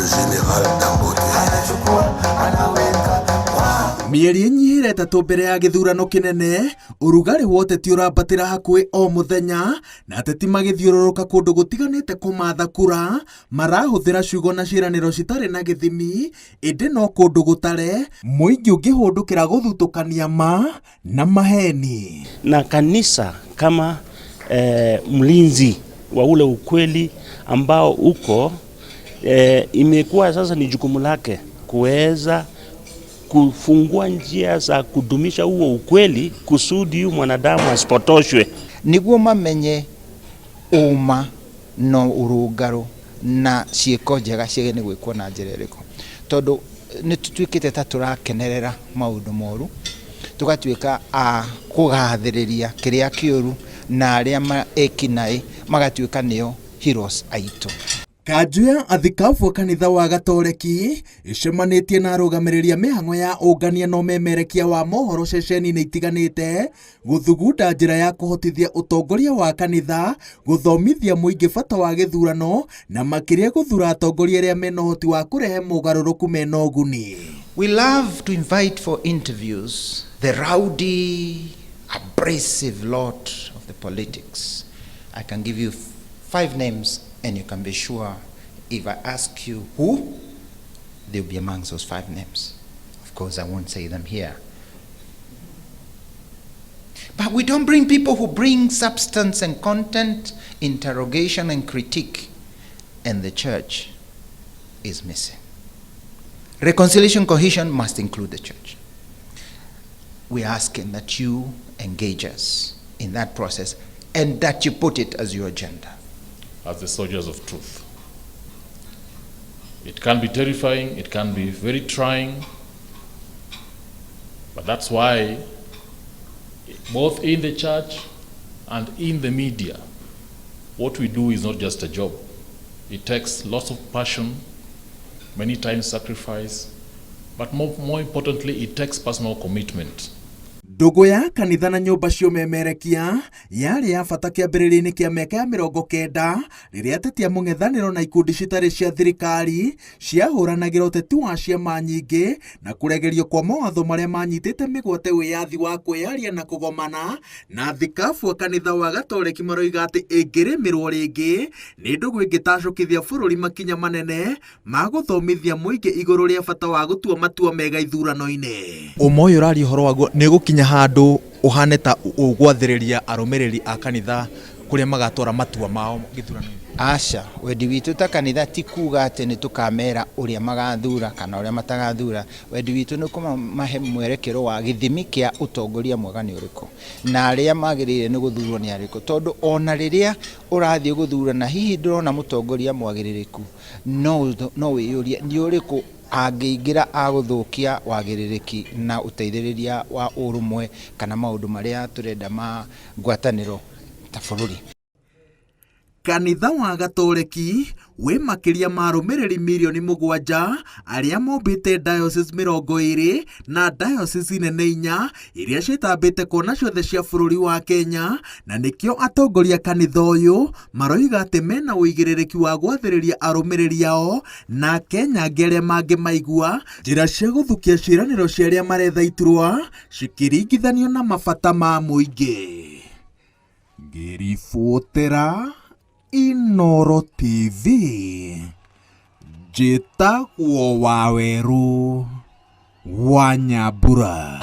Général Dangote. Mĩeri ĩnyihĩre ĩtatũ mbere ya gĩthurano kĩnene, ũrugarĩ wa ũteti ũrambatĩra hakuhĩ o mũthenya, na ateti magĩthiũrũrũka kũndũ gũtiganĩte kũmatha kura, marahũthĩra ciugo na ciĩranĩro citarĩ na gĩthimi, ĩndĩ no kũndũ gũtare, mũingĩ ũngĩhũndũkĩra gũthutũkania ma na maheni. Na kanisa kama mlinzi wa ule ukweli ambao uko imekuwa sasa ni jukumu lake kuweza kufungua njia za kudumisha huo ukweli kusudi huyu mwanadamu asipotoshwe. Niguo mamenye ũma no ũrũngarũ na ciĩko njega ciagĩrĩire nĩ gwĩkwo na njĩra ĩrĩkũ, tondũ nĩ tũtuĩkĩte ta tũrakenerera maũndũ moru, tũgatuĩka a kũgathĩrĩria kĩrĩa kĩũru, na arĩa ekinaĩ magatuĩka nĩo heroes aitũ. Kanjũ ya athikabu a kanitha wa Gatoreki ĩcemanĩtie na arũgamĩrĩri a mĩhang'o ya ũngania na ũmemerekia wa mohoro ceceni-inĩ itiganĩte gũthugunda njĩra ya kũhotithia ũtongoria wa kanitha gũthomithia mũingĩ bata wa gĩthurano na makĩria gũthura atongoria arĩa mena ũhoti wa kũrehe mogarũrũku mena ũguni. We love to invite for interviews the rowdy, abrasive lot of the politics. I can give you 5 names and you can be sure if I ask you who, they'll be amongst those 5 names. Of course, I won't say them here. But we don't bring people who bring substance and content, interrogation and critique, and the church is missing. Reconciliation, cohesion must include the church. We're asking that you engage us in that process and that you put it as your agenda. As the soldiers of truth. It can be terrifying, it can be very trying, but that's why both in the church and in the media, what we do is not just a job. It takes lots of passion, many times sacrifice, but more importantly, it takes personal commitment. Ndũgũ ya kanitha na nyũmba cia ũmemerekia yarĩ ya bata kĩambĩrĩria-inĩ kĩa mĩaka ya 90 rĩrĩa ateti a mũng'ethanĩro na ikundi citarĩ cia thirikari ciahũranagĩra ũteti wa ciama nyingĩ na kũregerio kwa mawatho marĩa manyitĩte mĩgwate wĩyathi wa kwĩyaria na kũgomana. Na thikabu a kanitha wa Gatoreki maroiga atĩ ĩngĩrĩmĩrwo rĩngĩ nĩ ndũgũ ĩngĩtacũkithia bũrũri makinya manene ma gũthomithia mũingĩ igũrũ rĩa bata wa gũtua matua mega ithurano-inĩ. Ũma ũyũ ũraria ũhoro waguo nĩ gũkinya handũ ũhane ta ũgwathĩrĩria arũmĩrĩri a kanitha kũrĩa magatwara matua mao gĩthurano-inĩ. Aca, wendi witũ ta kanitha ti kuga atĩ nĩ tũkamera ũrĩa magathura kana ũrĩa matagathura. Wendi witũ nĩ kũmahe mwerekero wa gĩthimi kĩa ũtongoria mwega nĩ ũrĩkũ na arĩa magĩrĩire nĩ gũthurwo nĩ arĩkũ, tondũ ona rĩrĩa ũrathiĩ gũthurana hihi ndũrona mũtongoria mwagĩrĩrĩku, no wĩyũrie nĩ ũrĩkũ angĩingĩra agũthũkia wagĩrĩrĩki na ũteithĩrĩria wa ũrũmwe kana maũndũ marĩa tũrenda ma ngwatanĩro ta bũrũri. Kanitha wa Gatoreki wĩ makĩria ma arũmĩrĩri mirioni 7 arĩa mombĩte diocese 20 na diocese nene 4 iria ciĩtambĩte kona ciothe cia bũrũri wa Kenya, na nĩkĩo atongoria kanitha ũyũ maroiga atĩ mena ũigĩrĩrĩki wa gwathĩrĩria arũmĩrĩri ao na Kenya angĩ arĩa mangĩmaigua njĩra cia gũthukia ciĩranĩro cia arĩa maretha iturwa cikĩringithanio na mabata ma mũingĩ. Ngĩribotera Inooro TV, njĩtagwo Wawerũ wa Nyambura.